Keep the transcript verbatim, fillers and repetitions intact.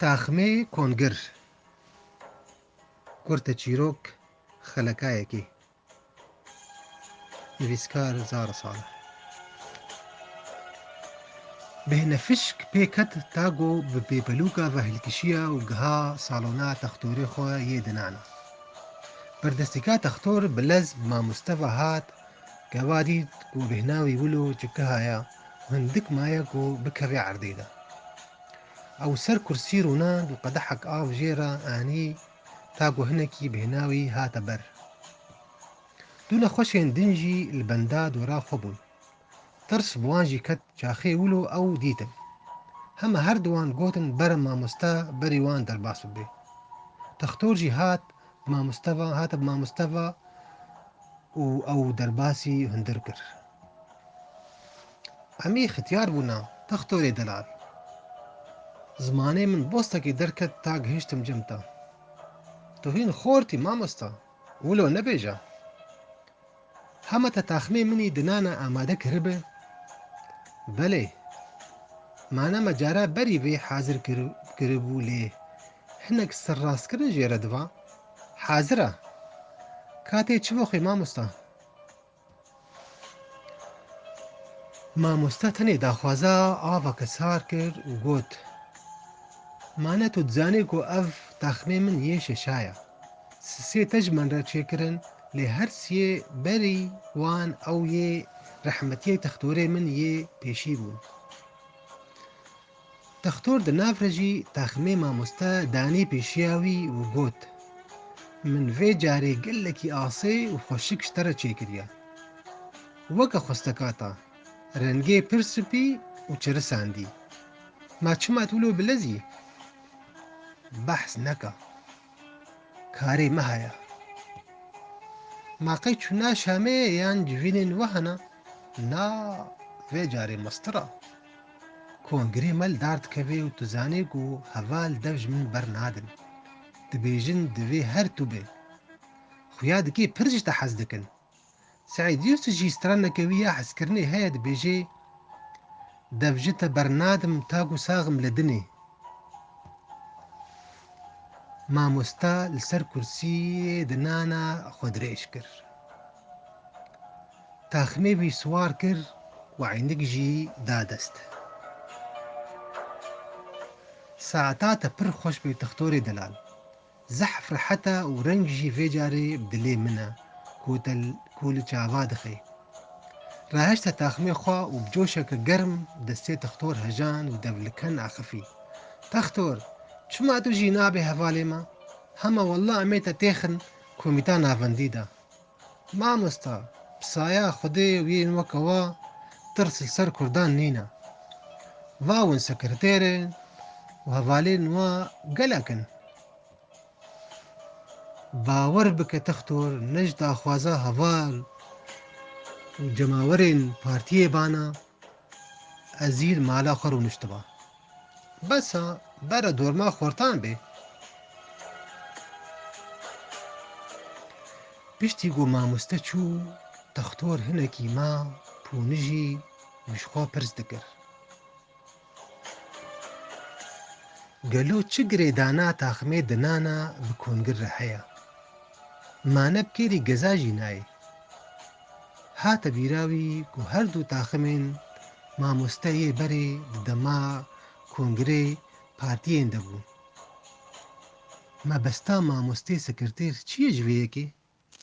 Taxmê Kongir. Kurte çîrok, xelekayekê. Nivîskar Zara Salih. Bêhne fişk pê ket ta ku bi pêpelûka ve hilkişiya û giha salona textorê xwe yê dinana. Berdestîka textor bi lez bi mamoste ve hat, gava dît ku bêhna wî wilo çikiha ya û hindik maye ku bikeve erdê de. Ew ser kursî rûnand û qedehek av jê re anî, ta ku hinekî bêhna wî hate ber. Du nexweşên din jî li benda dora xwe bûn. Tirs bi wan jî ket çaxê wilo ew dîtin. Hema her duwan gotin, bere mamoste, berî wan derbas bibe. Textor jî hat bi mamoste ve, hate bi mamoste ve û ew derbasî hundir kir. Em î xitiyar bûna, textorê delal. Zimanê min bostekê derket ta gihiştim cem te. Tu hîn xortî mamosta, wilo nebêje. Hema te taxmê min î dinana amade kiribe? Belê. Mane me cara berî vê hazir kir-, kiribû lê hinek serrastkirin jê re diva. Hazir e. Ka tê çi vexwê mamosta? Mamoste tenê daxwaza aveke sar kir û got, mane tu dizanî ku ev taxmê min yê şeşa ye. Sisê te ji min re çêkirin, lê her siyê berî wan ew yê rehmetiyê textorê min yê pêşî bûn. Textor di nav re jî taxmê mamoste danî pêşiya wî û got, min vê carê gelekî asê û xweşik ji te re çêkiriye. Weke xwesteka te, rengê pir spî û çirisandî. Ma çima tu wilo bilez î? Behs neke. Karê me heye. Ma qey çûna Şamê ye yan civînên we hene? Na, vê carê mestir e. Kongirê me li dar dikeve û tu zanî ku heval dev ji min bernadin. Dibêjin divê her tu be. Xuya dikê pir ji te hez dikin. Seîd Yusuf jî straneke wî ya hezkirinê heye, dibêje, dev ji te bernadim ta ku saxim li dinê. Mamosta li ser kursiyê dinana xwe dirêj kir. Taxmê wî siwar kir û eynik jî da dest. Saeta te pir xweş be textorê delal. Zehf rehet e û reng jî vê carê bi dilê min e, ku te l-, ku li çava dixe. Rahişte taxmê xwe û bi coşeke germ destê textor hejan û devliken axifî. Textor, çima tu jî nabê hevalê me? Hema wella em ê te têxin komîta navendî de. Mamosta, bi saya Xwedê û yên weke we tirs li ser kurdan nîne. Va win sekretêr in û hevalên we gelek in. Bawer bike textor ne ji daxwaza heval û cemawerên partiyê bana, ez jî li mala xwe rûniştiba. Bes e, bere dorma xortan bê. Piştî ku mamoste çû, textor hinekî ma pûnijî û ji xwe pirs dikir. Gelo çi girêdana taxmê dinana bi kongir re heye? Mane bi kêrî geza jî nayê. Hate bîra wî ku her du taximên mamoste yê berê di dema kongirê partiyên de bûn. Mebesta mamostê sekirtêr çi ye ji vê yekê?